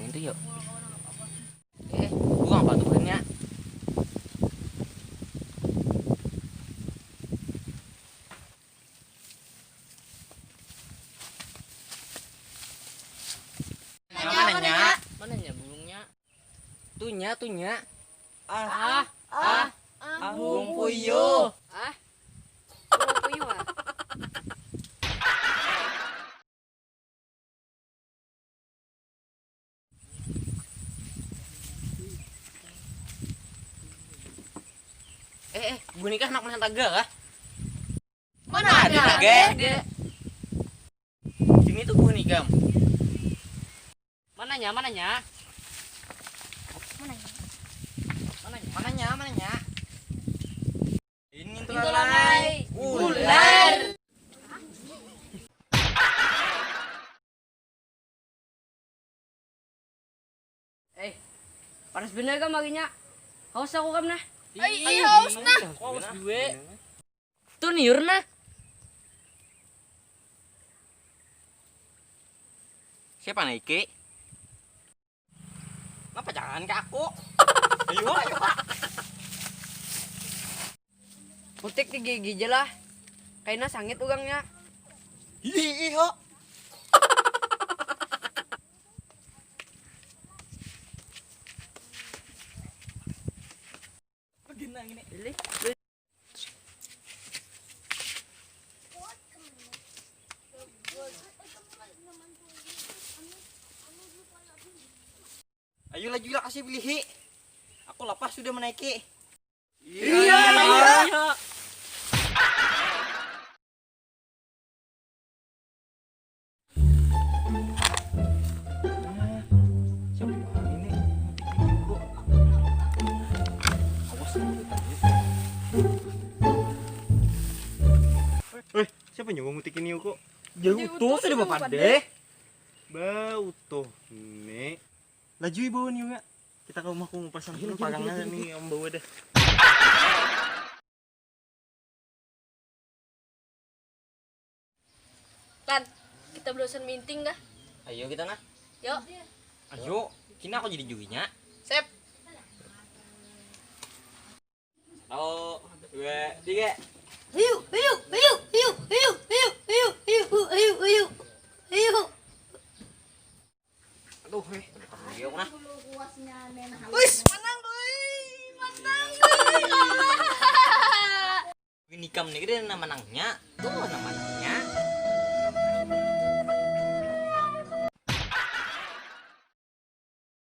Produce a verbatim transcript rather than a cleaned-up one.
Itu yuk. Eh, buang apa tuh buhannya? Mana nya? Mana nya burungnya? Tunya, tunya. Ah, ah, ah, burung puyuh. Ah, burung puyuh ah. Eh, eh, buhan ikam handak melihat naga kah? Mana ada naga? Sini tuh buhan ikam. Mana nya, mana nya? Mana nya? Mana nya, mana nya? Ini tuh, Lanai. Ular. Eh, panas bener kam marinya. Haus aku kam nah. Ai, ai, haus nah. Haus duwe. Tuh niur nah. Siapa naiki? Napa jangan ke aku? Ayo, ayo, Pak. Putik di gigi je lah. Kaina sangit urangnya. Ih, ih, ho. Begini gini. Pilih. Ayo laju lah kasih bilihi. Aku lapah sudah menaiki. Iya, iya. Siapa ini? Awas. Eh, siapa nyawa ngutik ini kok? Jauh tuh sudah bapak deh. Bau tuh, Nek. Laju bawa nih, Mak. Kita ke rumahku mau pasang parangnya nih, yang bawa deh. Lan, kita belasan minting kah? Ayo kita nah. Yuk. Ayo, kini aku jadi juinya. Sip. Satu, dua, tiga. Ayo, ayo, ayo, ayo, ayo, ayo, ayo, ayo, ayo, ayo, ayo. Aduh, eh, dia aku nah. Wis, menang, doi. Menang, doi. Kalah. Ini kam nih, dia nama menangnya. Tuh, nama menangnya.